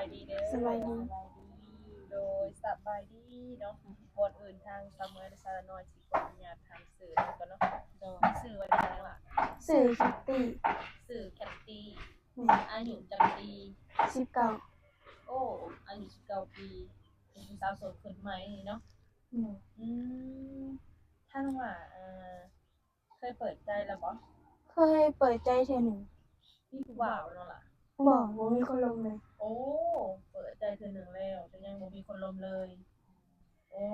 ສະບາຍດີ ໂດຍ ສະບາຍດີເນາະ. ກ່ອນອື່ນທາງສາວເມຍ ແລະ ສາວນ້ອຍຊິຂໍອະນຸຍາດຖາມຊື່ກ່ອນເນາະ. ໂດຍ ຊື່ວ່າຫຍັງລະ? ຊື່ແຄັດຕີ. ຊື່ແຄັດຕີ. ອາຍຸຈັກປີ? ສິບເກົ້າ. ໂອ້ ອາຍຸສິບເກົ້າປີ ເປັນສາວໂສດຄົນໃໝ່ເນາະ. ອືມ ຖ້ານ້ອງຫຼ້າ ເອີ ເຄີຍເປີດໃຈແລ້ວບໍ່? ເຄີຍເປີດໃຈເທື່ອໜຶ່ງ. ມີຜູ້ບ່າວບໍ່ນ້ອງຫຼ້າ? ບໍ່ ບໍ່ມີຄົນລົມເລີຍ. ໂອ້ ເປີດໃຈເທື່ອໜຶ່ງແລ້ວ ແຕ່ຍັງບໍ່ມີຄົນລົມເລີຍ. ໂອ້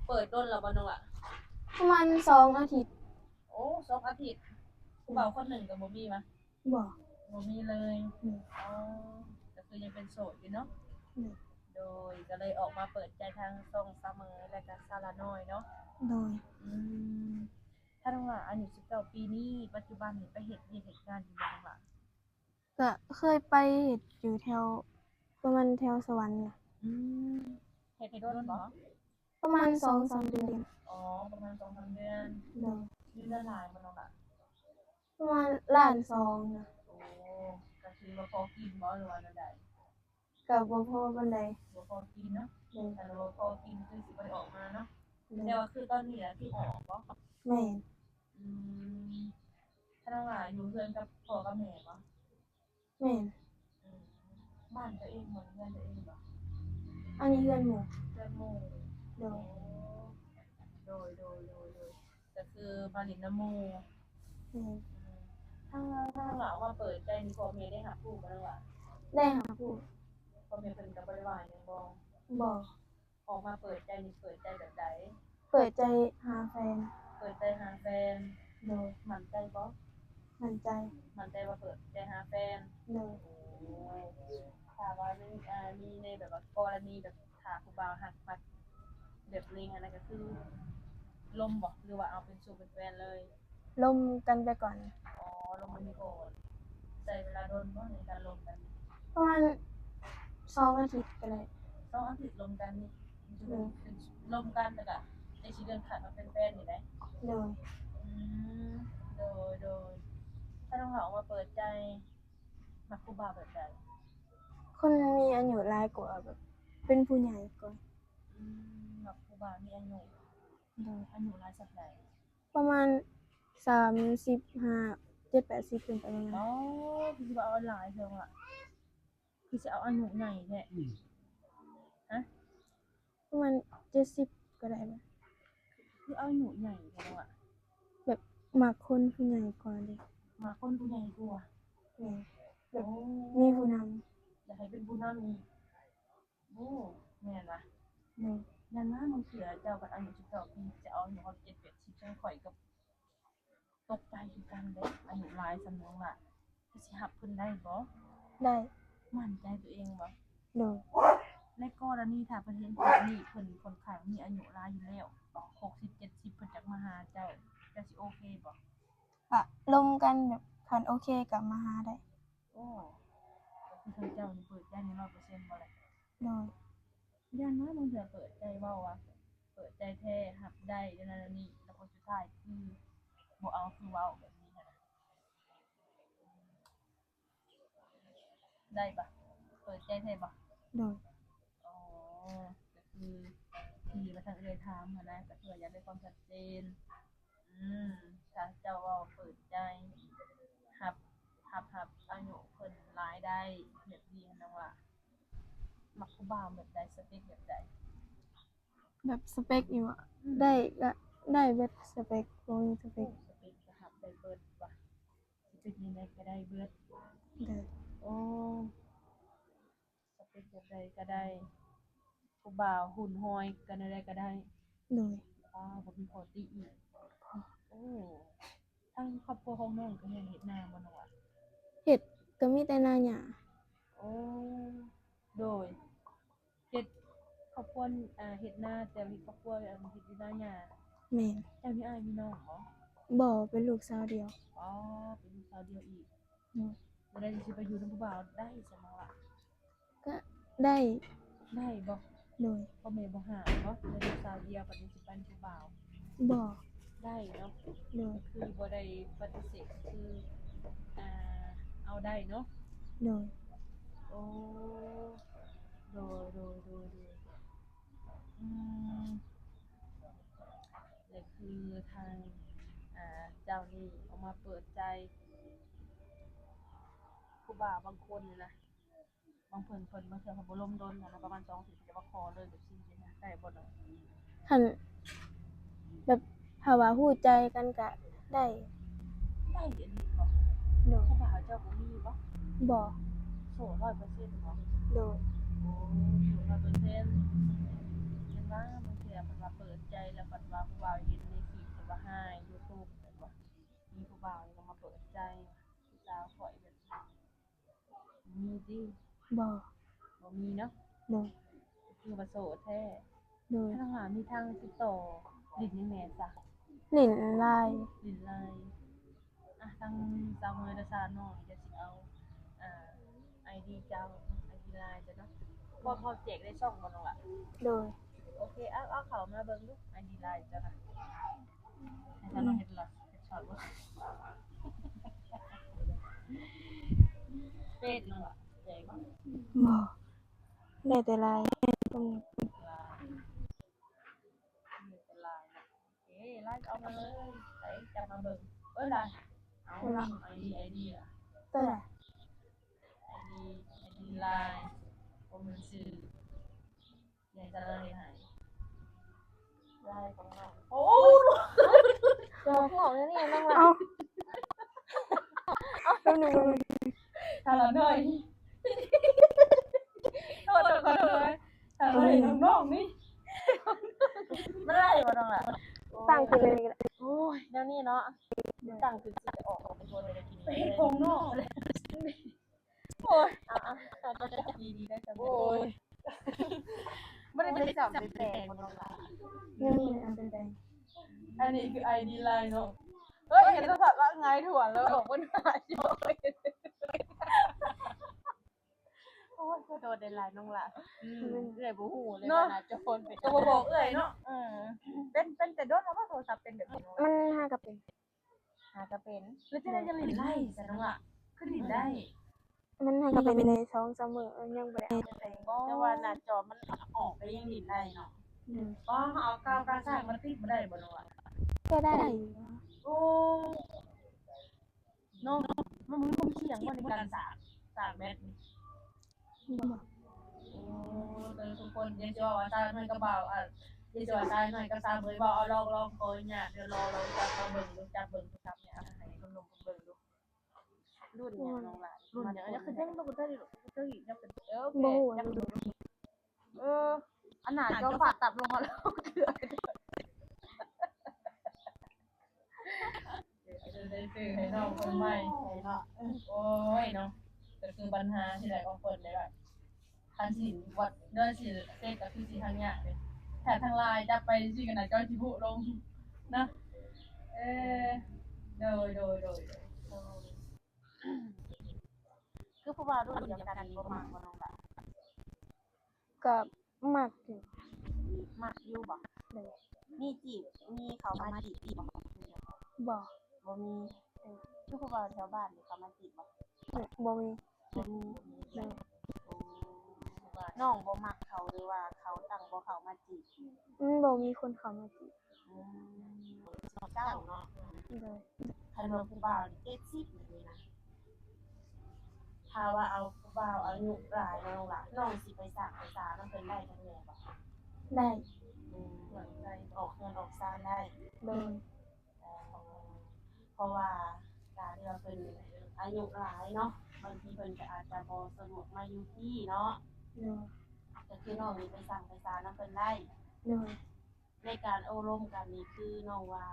ເປີດດົນແລ້ວບໍ່ນ້ອງຫຼ້າ? ປະມານສອງອາທິດ. ໂອ້ ສອງອາທິດ ຜູ້ບ່າວຄົນໜຶ່ງກໍບໍ່ມີວະ? ບໍ່ ບໍ່ມີເລີຍ. ອໍ ກໍຄືຍັງເປັນໂສດຢູ່ເນາະ. ໂດຍ ກໍເລີຍອອກມາເປີດໃຈທາງຊ່ອງສາວເມຍ ແລະ ກໍສາວຫຼ້ານ້ອຍເນາະ. ໂດຍ ອືມ ຖ້ານ້ອງຫຼ້າອາຍຸສິບເກົ້າປີນີ້ ປັດຈຸບັນນີ້ໄປເຮັດວຽກເຮັດງານຢູ່ບໍ່ນ້ອງຫຼ້າ? ກະເຄີຍໄປເຮັດຢູ່ແຖວ ປະມານແຖວສະຫວັນນະ. ອືມ ເຮັດດົນບໍ່? ປະມານສອງສາມເດືອນ. ອໍ ປະມານສອງສາມເດືອນ. ໂດຍ ມີເງິນຫຼາຍບໍ່ນ້ອງຫຼ້າ? ປະມານລ້ານສອງນະ. ໂອ້ ກໍຖືວ່າພໍກິນບໍ່ ຫຼືວ່າແນວໃດ? ກໍບໍ່ພໍປານໃດ. ບໍ່ພໍກິນເນາະ. ໂດຍ ຖ້າວ່າພໍກິນຄືຊິບໍ່ໄດ້ອອກມາເນາະ. ໂດຍ ແຕ່ວ່າຄືຕອນນີ້ລະຄືອອກບໍ່? ແມ່ນ. ອືມ ຖ້ານ້ອງຫຼ້າຢູ່ເຮືອນກັບພໍ່ກັບແມ່ບໍ່? ແມ່ນ. ອືມ ບ້ານຕົວເອງບໍ່ ເຮືອນຕົວເອງບໍ່? ອັນນີ້ເຮືອນໝູ່. ເຮືອນໝູ່. ໂດຍ ໂດຍ ໂດຍ ໂດຍ ໂດຍ ກໍຄືມາຫຼິ້ນນຳໝູ່. ແມ່ນ. ອືມ ຖ້າ ຖ້າວ່າເວົ້າເປີດໃຈນີ້ ພໍ່ແມ່ໄດ້ຮັບຮູ້ບໍ່ນ້ອງຫຼ້າ? ໄດ້ຮັບຮູ້. ພໍ່ແມ່ເພິ່ນກໍບໍ່ໄດ້ວ່າຫຍັງບໍ່? ບໍ່. ອອກມາເປີດໃຈນີ້ ເປີດໃຈແບບໃດ? ເປີດໃຈຫາແຟນ. ເປີດໃຈຫາແຟນ. ໂດຍ ໝັ້ນໃຈບໍ່? ໝັ້ນໃຈ. ໝັ້ນໃຈວ່າເປີດໃຈຫາແຟນ. ໂດຍ ໂອ້ ຖ້າວ່າມີ ອ່າ ມີໃນແບບວ່າກໍລະນີແບບຖ້າຜູ້ບ່າວຮັກ ມັກແບບນີ້ຫັ້ນນະ ກໍຄືລົມບໍ່ ຫຼືວ່າເອົາເປັນຊູ້ເປັນແຟນເລີຍ? ລົມກັນໄປກ່ອນ. ອໍ ລົມກັນໄປກ່ອນ. ໃຊ້ເວລາດົນບໍ່ໃນການລົມກັນ? ປະມານສອງອາທິດກໍໄດ້. ສອງອາທິດລົມກັນນີ້? ໂດຍ ລົມກັນແລ້ວກະຈັ່ງຊິເລື່ອນຂັ້ນມາເປັນແຟນນີ້ໄດ໋. ໂດຍ ອືມ ໂດຍ ໂດຍ. ຖ້ານ້ອງຫຼ້າອອກມາເປີດໃຈ ມັກຜູ້ບ່າວແບບໃດ? ຄົນມີອາຍຸຫຼາຍກວ່າ ແບບເປັນຜູ້ໃຫຍ່ກວ່າ. ອືມ ມັກຜູ້ບ່າວມີອາຍຸ. ໂດຍ ອາຍຸຫຼາຍສ່ຳໃດ? ປະມານສາມສິບຫ້າ ເຈັດແປດສິບ ຂຶ້ນໄປປະມານ. ອໍ ຄືຊິວ່າເອົາຫຼາຍແທ້ວ່າ ຄືຊິເອົາອາຍຸໃຫຍ່ແທ້. ອືມ ຮະ? ປະມານເຈັດສິບກໍໄດ້ບໍ່? ຄືເອົາອາຍຸໃຫຍ່ແທ້ວ່າ ແບບມັກຄົນຜູ້ໃຫຍ່ກວ່າເດ. ມັກຄົນຜູ້ໃຫຍ່ກວ່າ. ແມ່ນ. ແບບ ໂອ້ ມີຜູ້ນຳ. ຢາກໃຫ້ເປັນຜູ້ນຳອີກ. ໂອ້ ແມ່ນວະ. ແມ່ນ. ຢ່າງນັ້ນບາງເທື່ອເຈົ້າບັດອາຍຸສິບເກົ້າປີ ຈະເອົາອາຍຸເຮົາເຈັດແປດສິບ ຈັ່ງຂ້ອຍກໍຕົກໃຈຄືກັນເດ້ ອາຍຸຫຼາຍສ່ຳນ້ອງລະ ເຈົ້າຊິຮັບເພິ່ນໄດ້ບໍ່? ໄດ້. ໝັ້ນໃຈຕົວເອງບໍ່? ໂດຍ. ໃນກໍລະນີຖ້າເພິ່ນເຫັນແບບນີ້ ເພິ່ນຂ້ອນຂ້າງມີອາຍຸຫຼາຍຢູ່ແລ້ວ ຫົກສິບ ເຈັດສິບ ເພິ່ນຈັກມາຫາເຈົ້າ ເຈົ້າຊິໂອເຄບໍ່? ກະລົມກັນ ແບບຄັນໂອເຄກະມາຫາໄດ້. ໂອ້ ກໍຄືທາງເຈົ້ານີ້ເປີດໃຈນີ້ຮ້ອຍເປີເຊັນບໍ່ລະ? ໂດຍ. ຢ້ານນະ ບາງເທື່ອເປີດໃຈເວົ້າວ່າເປີດໃຈແທ້ ຮັບໄດ້ ແນວນັ້ນແນວນີ້ ແລ້ວຜົນສຸດທ້າຍຄືບໍ່ເອົາ ຄືເວົ້າແບບນີ້ຫັ້ນນະ ໄດ້ບໍ່? ເປີດໃຈແທ້ບໍ່? ໂດຍ. ອໍ ກໍຄືທີ່ວ່າທາງເອື້ອຍຖາມຫັ້ນນະ ກໍຄືວ່າຢາກໄດ້ຄວາມຊັດເຈນ. ອືມ ຖ້າເຈົ້າເວົ້າເປີດໃຈ ຮັບ ຮັບ ຮັບອາຍຸເພິ່ນຫຼາຍໄດ້ ແບບນີ້ຫັ້ນນະວ່າ ມັກຜູ້ບ່າວແບບໃດ? ສະເປັກແບບໃດ? ແບບສະເປັກນີ້ຫວາ? ອືມ ໄດ້ກະໄດ້ເບິດ ສະເປັກ ບໍ່ມີສະເປັກ. ໂອ້ ສະເປັກກະຮັບໄດ້ເບິດຫວາ? ສະເປັກແນວໃດກະໄດ້ເບິດ. ໂດຍ. ໂອ້ ສະເປັກແບບໃດກະໄດ້ ຜູ້ບ່າວຫຸ່ນຫອຍກະແນວໃດກະໄດ້. ໂດຍ. ອ້າວ ບໍ່ມີຂໍ້ຕິອີກ. ໂອ້ ທາງຄອບຄົວຂອງນ້ອງກະຍັງເຮັດນາບໍ່ນ້ອງ? ເຮັດ ກະມີແຕ່ນາຫຍ້າ. ໂອ້ ໂດຍ. ເຮັດຄອບຄົວ ເຮັດນາ ແຕ່ເຮັດຄອບຄົວ ເຮັດຢູ່ນາຫຍ້າ. ແມ່ນ. ເຈົ້າມີອ້າຍມີນ້ອງບໍ່? ບໍ່ ເປັນລູກສາວດຽວ. ອໍ ເປັນລູກສາວດຽວອີກ. ໂດຍ. ແລ້ວຊິໄປຢູ່ນຳຜູ້ບ່າວໄດ້ຊັ້ນບໍ່ລະ? ກະໄດ້. ໄດ້ບໍ່? ໂດຍ. ພໍ່ແມ່ບໍ່ຫ້າມບໍ່? ເປັນລູກສາວດຽວ ບັດນີ້ຊິໄປນຳຜູ້ບ່າວ? ບໍ່. ໄດ້ເນາະ. ໂດຍ. ຄືບໍ່ໄດ້ປະຕິເສດ ຄື ອ່າ ເອົາໄດ້ເນາະ. ໂດຍ. ໂອ້ ໂດຍ ໂດຍ ໂດຍ ໂດຍ ອືມ ແລະ ຄືທາງ ອ່າ ເຈົ້ານີ້ອອກມາເປີດໃຈຜູ້ບ່າວບາງຄົນນີ້ນະ ບາງເພິ່ນ ເພິ່ນບາງເທື່ອເພິ່ນບໍ່ລົມດົນນະ ປະມານສອງອາທິດ ຈະມາຂໍເລີຍ ແບບຊີ້ນະ ໄດ້ບໍ່ເນາະ? ຄັນແບບຖ້າວ່າຮູ້ໃຈກັນກະໄດ້ ໄດ້ອີ່ຫຼີບໍ? ໂດຍ ຜູ້ບ່າວເຈົ້າບໍ່ມີບໍ? ບໍ່ ໂສດຮ້ອຍເປີເຊັນບໍ? ໂດຍ ໂອ້ ໂສດຮ້ອຍເປີເຊັນ ເຫັນວ່າບາງເທື່ອເພິ່ນວ່າເປີດໃຈ ແລ້ວບັດວ່າຜູ້ບ່າວເຫັນໃນຄລິບ ຫຼືວ່າໃນຢູທູບແມ່ນບໍ່? ມີຜູ້ບ່າວນີ້ກໍມາເປີດໃຈ ຜູ້ສາວຂ້ອຍແບບ ມີຕິ? ບໍ່ ບໍ່ມີເນາະ? ໂດຍ ຄືວ່າໂສດແທ້. ໂດຍ ທາງຫຼ້າມີທາງຕິດຕໍ່ຫຼິ້ນຫຍັງແດ່ຊະ? ຫຼິ້ນລາຍ ຫຼິ້ນລາຍ. ອ່ະ ທາງສາວເມີຍ ແລະ ສາວນ້ອງຈະຊິເອົາ ອ່າ ໄອດີເຈົ້າ ໄອດີລາຍເຈົ້າເນາະ ພ້ອມ ພ້ອມແຈກໃນຊ່ອງບໍ່ນ້ອງຫຼ້າ? ໂດຍ ໂອເຄ ເອົາ ເອົາເຂົ້າມາເບິ່ງດູ ໄອດີລາຍເຈົ້ານະ. ໃຫ້ສາວນ້ອງເຮັດລະ ເຮັດຊັອດບໍ່? ເຟສນ້ອງຫຼ້າ ແຈກບໍ່? ບໍ່ ໄດ້ແຕ່ລາຍ ໄດ້ແຕ່ລາຍເນາະ. ໂອເຄ ລາຍເອົາມາເລີຍ ໃສ່ຈັບມາເບິ່ງ. ເອີ ລາຍ ເອົາ ເອົາ ໄອດີ ໄອດີລະ ຕົວໃດ? ໄອດີ ໄອດີລາຍ ບໍ່ແມ່ນຊື່ ໃຫຍ່ຕະລາຍໃຫ້ ລາຍຂອງນ້ອງ. ໂອ້ ຕົວຂອງນີ້ນ້ອງລະ ເອົາ ເອົາ ແປັບໜຶ່ງ ຕະລາຍໜ້ອຍ ໂທດ ໂທດ ໂທດ ຕະລາຍໜ້ອຍ ນ້ອງໆນີ້ ມັນລາຍບໍ່ນ້ອງລະ? ຕັ້ງຂຶ້ນເລີຍກໍໄດ້ ໂອ້ຍ ແນວນີ້ເນາະ ຕັ້ງຄືຊິອອກໄປໂຕໃດກິນ ໄປເຮັດຂອງນອກເລີຍ. ໂອ້ຍ ອ່າ ອ່າ ເຈົ້າຈັບດີໆໄດ້ຊັ້ນ. ໂອ້ຍ ບໍ່ໄດ້ໄປຈັບໄປແປງບໍ່ນ້ອງລະ? ຍັງບໍ່ໄດ້ເອົາໄປແປງ. ອັນນີ້ຄືໄອດີລາຍເນາະ. ເຮີ້ຍ ເຫັນໂທລະສັບລະຫງາຍທວນແລ້ວອອກບັນຫາຢູ່. ໂອ້ຍ ຂໍໂທດຫຼາຍໆນ້ອງລະ. ອືມ ເອື້ອຍບໍ່ຮູ້ເລີຍວ່າໜ້າຈອມັນເປັນ ກໍບໍ່ບອກເອື້ອຍເນາະ. ເອີ ເປັນ ເປັນແຕ່ດົນແລ້ວບໍ່ ໂທລະສັບເປັນແບບນີ້? ມັນຫາກໍເປັນ ຫາກໍເປັນ. ແລ້ວຈັ່ງໃດຈັ່ງຫຼິ້ນໄດ້ຊະນ້ອງລະ? ຄືຫຼິ້ນໄດ້? ມັນຫາກໍເປັນໄດ້ສອງສາມມື້ ຍັງບໍ່ໄດ້ເອົາໄປແປງ. ອໍ ແຕ່ວ່າໜ້າຈໍມັນອອກໄປຍັງຫຼິ້ນໄດ້ເນາະ. ອືມ ອໍ ເຮົາເອົາກາວກາສ້າງມາຕິດບໍ່ໄດ້ບໍ່ນ້ອງລະ? ກໍໄດ້. ໂອ້ ນ້ອງ ມັນມີຄວາມສ່ຽງບໍ່ໃນການສ້າງ ສ້າງແບັດນີ້? ບໍ່. ໂອ້ ແຕ່ທຸກຄົນ ຢ່າຊິເວົ້າວ່າຊາຍນ້ອຍກັບບ່າວ ອ່າ ຢ່າຊິວ່າຊາຍນ້ອຍກັບສາວເມີຍ ເວົ້າເອົາ ລອງ ລອງ ຂໍອະນຸຍາດເດີ ລອງ ລອງຈັບມາເບິ່ງດູ ຈັບເບິ່ງໂທລະສັບນີ້ ເອົາໃຫ້ໜຸ່ມໆເບິ່ງດູ. ລຸ້ນຫຍັງນ້ອງຫຼ້າ? ລຸ້ນຫຍັງ? ຍັງຂຶ້ນຍັງບໍ່ໄດ້ ຍັງຂຶ້ນ ເອີ ໂອເຄ ຍັງຂຶ້ນ. ເອີ ອັນໜ້າຈໍຟາດຕັບລົງມາແລ້ວ ເກືອບ ເອີ ໄດ້ຊື້ໃຫ້ນ້ອງຄົນໃໝ່ເນາະ. ໂອ້ຍເນາະ ກໍຄືບັນຫາທີ່ໃດຂອງເພິ່ນເດ້ ຄັນຊິວັດເດີຊິເຊັດກໍຄືຊິທາງຍາກເດ້ ຖ້າທາງລາຍຈັບໄປຈັ່ງຊີ້ກໍໜ້າຈໍຊິບຸລົງເນາະ. ເອີ ໂດຍ ໂດຍ ໂດຍ ໂດຍ. ຄືຜູ້ບ່າວລຸ້ນດຽວກັນນີ້ບໍ່ມັກບໍ່ນ້ອງຫຼ້າ? ກໍມັກຢູ່. ມັກຢູ່ບໍ່? ໂດຍ. ມີຈີບ ມີເຂົ້າມາຈີບບໍ່? ບໍ່ ບໍ່ມີ. ເອີ ຄືຜູ້ບ່າວແຖວບ້ານນີ້ເຂົ້າມາຈີບບໍ່? ບໍ່ມີ. ບໍ່ມີ. ໂດຍ. ໂອ້ ນ້ອງບໍ່ມັກເຂົາ ຫຼືວ່າເຂົາຕັ້ງບໍ່ເຂົ້າມາຈີບ? ມັນບໍ່ມີຄົນເຂົ້າມາຈີບ. ອືມ ເຈົ້າເນາະ. ໂດຍ. ຄັນວ່າຜູ້ບ່າວເຈັດສິບນີ້ນະ ຖ້າວ່າເອົາຜູ້ບ່າວອາຍຸຫຼາຍນ້ອງຫຼະ ນ້ອງຊິໄປສ້າງໄປສານຳເພິ່ນໄດ້ທັງແມ່ນບໍ່? ໄດ້. ອືມ ອອກເຮືອນອອກຊານໄດ້. ໂດຍ. ເອີ ເພາະວ່າການທີ່ວ່າເພິ່ນອາຍຸຫຼາຍເນາະ ບາງທີເພິ່ນກໍອາດຈະບໍ່ສະດວກມາຢູ່ພີ້ເນາະ. ໂດຍ. ກໍຄືນ້ອງນີ້ໄປສ້າງໄປສານຳເພິ່ນໄດ້. ໂດຍ. ໃນການໂອ້ລົມກັນນີ້ ຄືນ້ອງວ່າ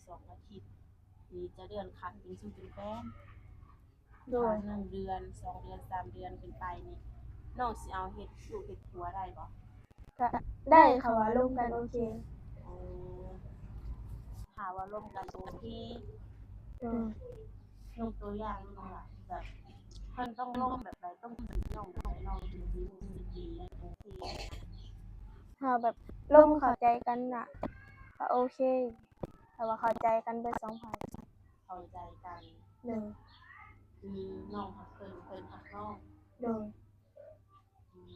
ສອງອາທິດນີ້ຈະເລື່ອນຂັ້ນເປັນຊູ່ເປັນແຟນ. ໂດຍ. ຖ້າໜຶ່ງເດືອນ ສອງເດືອນ ສາມເດືອນຂຶ້ນໄປນີ້ ນ້ອງຊິເອົາເຮັດລູກເຮັດຜົວໄດ້ບໍ່? ກະໄດ້ ຖ້າວ່າລົມກັນໂອເຄ. ໂອ້ ຖ້າວ່າລົມກັນໂອເຄ. ໂດຍ. ຍົກຕົວຢ່າງເນາະ ແບບເພິ່ນຕ້ອງລົມແບບໃດ ຕ້ອງເປັນຢ່ອງໃດ ນ້ອງຈຶ່ງຊິຮູ້ສຶກດີ ໂອເຄ? ຖ້າແບບລົມເຂົ້າໃຈກັນນະ ກະໂອເຄ ຖ້າວ່າເຂົ້າໃຈກັນເບິດສອງຝ່າຍ. ເຂົ້າໃຈກັນ. ໂດຍ. ຄືນ້ອງຮັກເພິ່ນ ເພິ່ນຮັກນ້ອງ. ໂດຍ. ອືມ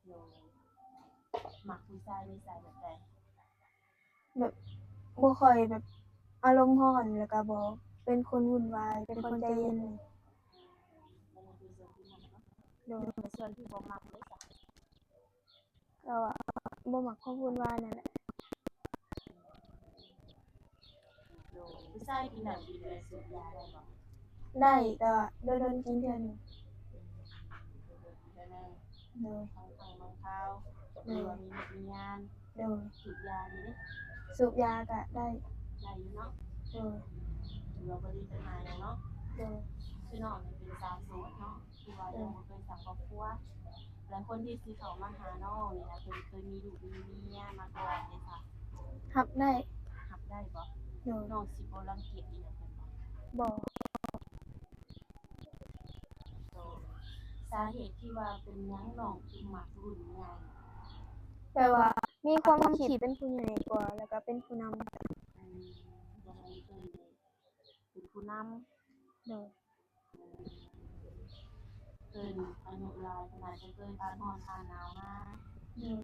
ໂດຍ ມັກຜູ້ຊາຍນິໄສແບບໃດ? ແບບບໍ່ຄ່ອຍແບບອາລົມຮ້ອນ ແລ້ວກໍບໍ່ເປັນຄົນວຸ່ນວາຍ ເປັນຄົນໃຈເຢັນ. ໂດຍ ສ່ວນທີ່ບໍ່ມັກເດ້ຊະ? ກໍວ່າບໍ່ມັກຄວາມວຸ່ນວາຍນັ້ນແຫຼະ. ໂດຍ ຜູ້ຊາຍກິນເຫຼົ້າກິນເບຍ ສູບຢາໄດ້ບໍ່? ໄດ້ ແຕ່ວ່າດົນໆກິນເທື່ອໜຶ່ງ. ອືມ ດົນໆກິນເທື່ອໜຶ່ງ. ໂດຍ ບາງຄັ້ງບາງຄາວ. ໂດຍ ຫຼືວ່າມີວຽກມີງານ. ໂດຍ ສູບຢານີ້ເດ້? ສູບຢາກໍໄດ້. ໄດ້ຢູ່ເນາະ. ໂດຍ ຖືວ່າບໍ່ໄດ້ເປັນຫຍັງເນາະ. ໂດຍ ຄືນ້ອງນີ້ເປັນສາວໂສດເນາະ. ຄືວ່າຍັງບໍ່ເຄີຍສ້າງຄອບຄົວ ແລະ ຄົນທີ່ຊິເຂົ້າມາຫານ້ອງນີ້ນະ ເພິ່ນເຄີຍມີລູກມີເມຍມາກ່ອນເດ້ຊະ? ຮັບໄດ້. ຮັບໄດ້ບໍ່? ໂດຍ ນ້ອງຊິບໍ່ລັງກຽດອີ່ຫຍັງເພິ່ນບໍ່? ບໍ່. ໂດຍ ສາເຫດທີ່ວ່າເປັນຫຍັງນ້ອງຈຶ່ງມັກລຸ້ນໃຫຍ່? ແບບວ່າມີຄວາມຄິດເປັນຜູ້ໃຫຍ່ກວ່າ ແລ້ວກໍເປັນຜູ້ນຳ. ອືມ ຢາກໃຫ້ເພິ່ນເປັນຜູ້ນຳ. ໂດຍ ເພິ່ນອາຍຸຫຼາຍ ເພິ່ນອາດຈະເຄີຍຜ່ານຮ້ອນຜ່ານໜາວມາ. ໂດຍ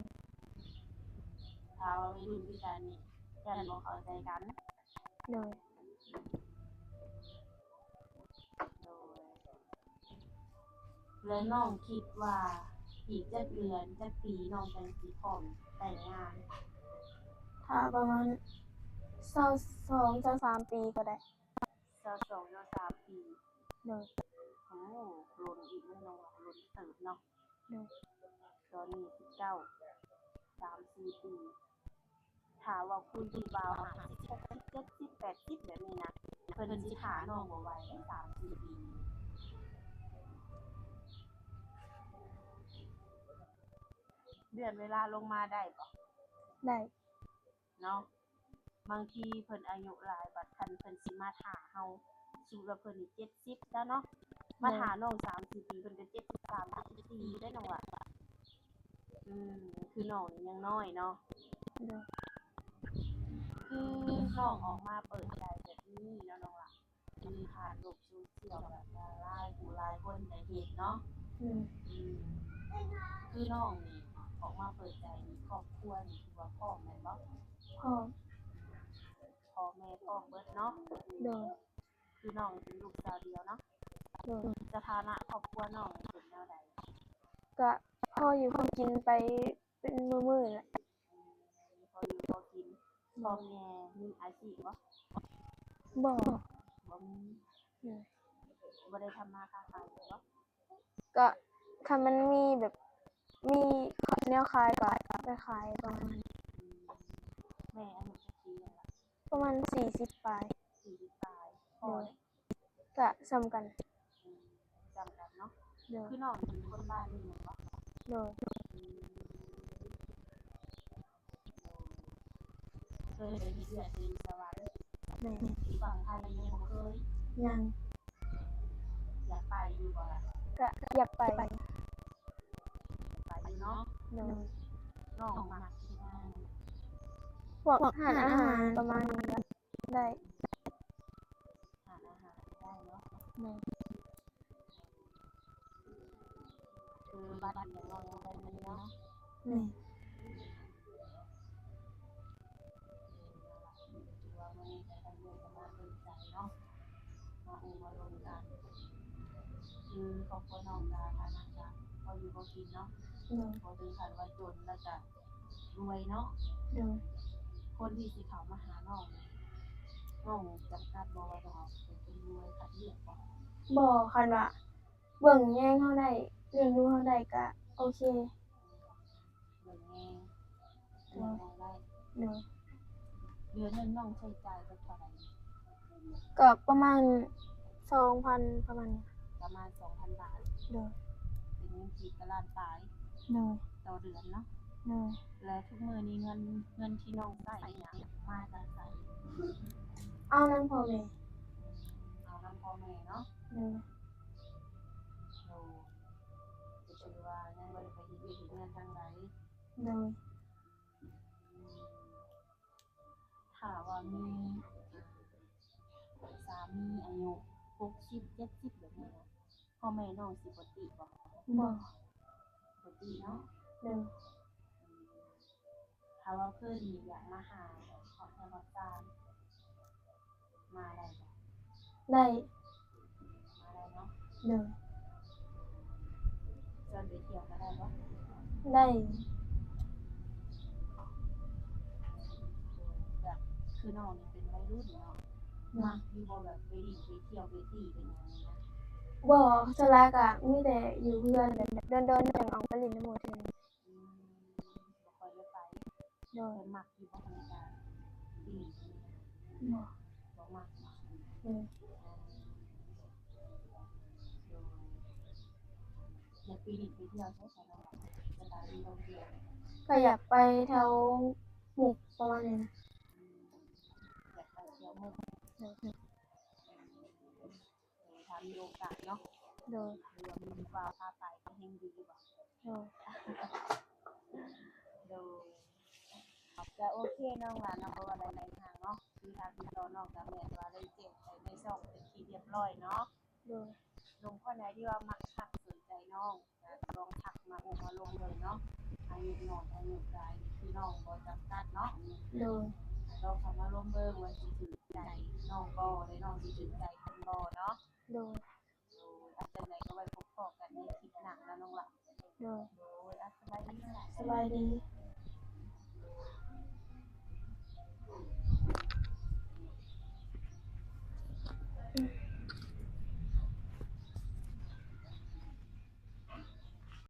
ຖ້າວ່າໄວລຸ້ນຄືກັນນີ້ ຢ້ານບໍ່ເຂົ້າໃຈກັນ. ໂດຍ ໂດຍ ແລະ ນ້ອງຄິດວ່າອີກຈັກເດືອນ ຈັກປີນ້ອງຈັ່ງຊິພ້ອມແຕ່ງງານ? ຖ້າປະມານຊາວສອງ ຊາວສາມປີກໍໄດ້. ຊາວສອງ ຊາວສາມປີ. ໂດຍ ໂອ້ ດົນອີກເນາະ ດົນເຕີບເນາະ. ໂດຍ ຕອນນີ້ສິບເກົ້າ ສາມສີ່ປີ. ຖ້າວ່າຄູນເປັນບ່າວຫ້າສິບ ຫົກສິບ ເຈັດສິບ ແປດສິບ ແບບນີ້ນະ ເພິ່ນຊິຖ້ານ້ອງບໍ່ໄຫວເດ້ ສາມສີ່ປີ. ເລື່ອນເວລາລົງມາໄດ້ບໍ່? ໄດ້. ເນາະ ບາງທີເພິ່ນອາຍຸຫຼາຍ ບັດຄັນເພິ່ນຊິມາຖ້າເຮົາ ສົມມຸດວ່າເພິ່ນນີ້ເຈັດສິບແລ້ວເນາະ ມາຖ້ານ້ອງສາມສີ່ປີ ເພິ່ນກໍເຈັດສິບສາມ ເຈັດສິບສີ່ແລ້ວນ້ອງວ່າ. ອືມ ຄືນ້ອງນີ້ຍັງນ້ອຍເນາະ. ໂດຍ ຄືນ້ອງອອກມາເປີດໃຈແບບນີ້ເນາະນ້ອງຫຼ້າ ຄືຜ່ານໂລກໂຊຊຽວ ແບບວ່າຫຼາຍຜູ້ຫຼາຍຄົນໄດ້ເຫັນເນາະ. ອືມ ອືມ ຄືນ້ອງນີ້ອອກມາເປີດໃຈນີ້ ຄອບຄົວນີ້ຖືວ່າພ້ອມແມ່ນບໍ່? ພ້ອມ. ພໍ່ແມ່ພ້ອມເບິດເນາະ. ໂດຍ ຄືນ້ອງເປັນລູກສາວດຽວເນາະ. ໂດຍ ສະຖານະຄອບຄົວນ້ອງເປັນແນວໃດ? ກະພໍຢູ່ພໍກິນໄປເປັນມື້ໆແຫຼະ. ອືມ ພໍຢູ່ພໍກິນ. ໂດຍ ພໍ່ແມ່ມີອາຊີບບໍ່? ບໍ່ ບໍ່ມີ. ໂດຍ ບໍ່ໄດ້ທຳມາຄ້າຂາຍບໍ່? ກະຄັນມັນມີແບບ ມີແນວຂາຍກະໄປຂາຍປະມານ. ອືມ ແມ່ອາຍຸຈັກປີແລ້ວລະ? ປະມານສີ່ສິບປາຍ. ສີ່ສິບປາຍ. ໂດຍ ພໍ່ເດ້? ກະສ່ຳກັນ. ອືມ ສ່ຳກັນເນາະ. ໂດຍ ຄືນ້ອງເປັນຄົນບ້ານນີ້ແມ່ນບໍ່? ໂດຍ ອືມ ເຄີຍໄປເຮັດວຽກຢູ່ສະຫວັນ? ແມ່ນ. ຢູ່ຝັ່ງໄທຍັງບໍ່ເຄີຍ? ຍັງ. ຢາກໄປຢູ່ບໍ່ລະ? ກະຢາກໄປ. ຢາກໄປຢູ່ເນາະ. ໂດຍ ນ້ອງມັກເຮັດງານ ພວກຮ້ານອາຫານປະມານນີ້ກະໄດ້. ຮ້ານອາຫານໄດ້ເນາະ. ໂດຍ ຄືບັດນີ້ນ້ອງຍັງບໍ່ມີເນາະ. ແມ່ນ. ຖືວ່າມື້ນີ້ກະທັງເລື່ອງກະມາເປີດໃຈເນາະ ມາໂອ້ມາລົມກັນ. ຄືຄອບຄົວນ້ອງກະຖານະກະພໍຢູ່ພໍກິນເນາະ. ໂດຍ ບໍ່ເຖິງຂັ້ນວ່າຈົນ ແລ້ວກະ ລວຍເນາະ. ໂດຍ ຄົນທີ່ຊິເຂົ້າມາຫານ້ອງນີ້ ນ້ອງຈຳກັດບໍ່ວ່າຕ້ອງເອົາເປັນລວຍຄັດເລືອກບໍ່? ບໍ່ ຄັນວ່າເບິ່ງແຍງເຮົາໄດ້ ລ້ຽງດູເຮົາໄດ້ກະໂອເຄ. ເບິ່ງແຍງ ໂດຍ ລ້ຽງດູໄດ້. ໂດຍ ເດືອນໜຶ່ງນ້ອງໃຊ້ຈ່າຍເບິດເທົ່າໃດ? ກໍປະມານສອງພັນ ປະມານນີ້. ປະມານສອງພັນບາດ. ໂດຍ ເປັນເງິນກີບກະລ້ານປາຍ. ໂດຍ ຕໍ່ເດືອນເນາະ. ໂດຍ ແລະ ທຸກມື້ນີ້ເງິນ ເງິນທີ່ນ້ອງໃຊ້ຫຍັງມາຈາກໃສ? ເອົານຳພໍ່ແມ່. ເອົານຳພໍ່ແມ່ເນາະ. ໂດຍ ໂດຍ ກໍຖືວ່າຍັງບໍ່ໄດ້ໄປເຮັດວຽກເຮັດງານທາງໃດ. ໂດຍ ຖ້າວ່າມີສາມີອາຍຸຫົກສິບ ເຈັດສິບແບບນີ້ນະ ພໍ່ແມ່ນ້ອງຊິບໍ່ຕິບໍ່? ບໍ່ ບໍ່ຕິເນາະ. ໂດຍ ອືມ ຖ້າວ່າເພິ່ນຢາກມາຫາແບບຄອບຄົວ ມາໄດ້ບໍ່? ໄດ້ ມາໄດ້ເນາະ ໂດຍ ຊວນໄປທ່ຽວກໍໄດ້ບໍ່? ໄດ້ ແບບຄືນ້ອງນີ້ເປັນໄວລຸ້ນເນາະ ມັກຢູ່ບໍ່ ແບບໄປຫຼິ້ນໄປທ່ຽວໄປຕີໄປຫຍັງນີ້ນະ? ບໍ່ ສ່ວນຫຼາຍກໍມີແຕ່ຢູ່ເຮືອນ ແບບດົນໆ ຈັ່ງອອກໄປຫຼິ້ນນຳໝູ່ເທື່ອໜຶ່ງ ອືມ ບໍ່ຄ່ອຍໄດ້ໄປ ໂດຍ ເພິ່ນມັກຢູ່ບໍ່ ທາງການ ບໍ່ ບໍ່ມັກ ໂດຍ ໂດຍ ຢາກໄປຫຼິ້ນໄປທ່ຽວໃສຊະນ້ອງ? ສະຖານທີ່ທ່ອງທ່ຽວ ກໍຢາກໄປແຖວມຸກປະມານນີ້ນະ ອືມ ຢາກໄປທ່ຽວມຸກ ໂດຍ ໂດຍ ຖ້າມີໂອກາດເນາະ ໂດຍ ຫຼືວ່າມີຜູ້ບ່າວພາໄປກໍແຮ່ງດີບໍ່? ໂດຍ ໂດຍ ກໍໂອເຄນ້ອງຫຼ້າເນາະ ເພາະວ່າໄດ້ໄລຍະທາງເນາະ ຄືທາງຕິດຕໍ່ນ້ອງກໍແມ່ນວ່າໄດ້ແຈ້ງໄປໃນຊ່ອງເປັນທີ່ຮຽບຮ້ອຍເນາະ ໂດຍ ໜຸ່ມຄົນໃດທີ່ວ່າມັກຮັກສົນໃຈນ້ອງ ກໍລອງທັກມາໂອ້ມາລົມເບິ່ງເນາະ ອາຍຸນ້ອຍອາຍຸຫຼາຍນີ້ຄືນ້ອງບໍ່ຈຳກັດເນາະ ໂດຍ ລອງເຂົ້າມາລົມເບິ່ງວ່າຊິຖືກໃຈນ້ອງບໍ່ ແລະ ນ້ອງຊິຖືກໃຈເພິ່ນບໍ່ເນາະ ໂດຍ ໂດຍ ອາ ຈັ່ງໃດກໍໄວ້ພົບພໍ້ກັນໃນຄລິບໜ້າເນາະນ້ອງຫຼ້າ ໂດຍ ໂດຍ ອາ ສະບາຍດີນ້ອງຫຼ້າ ສະບາຍດີ.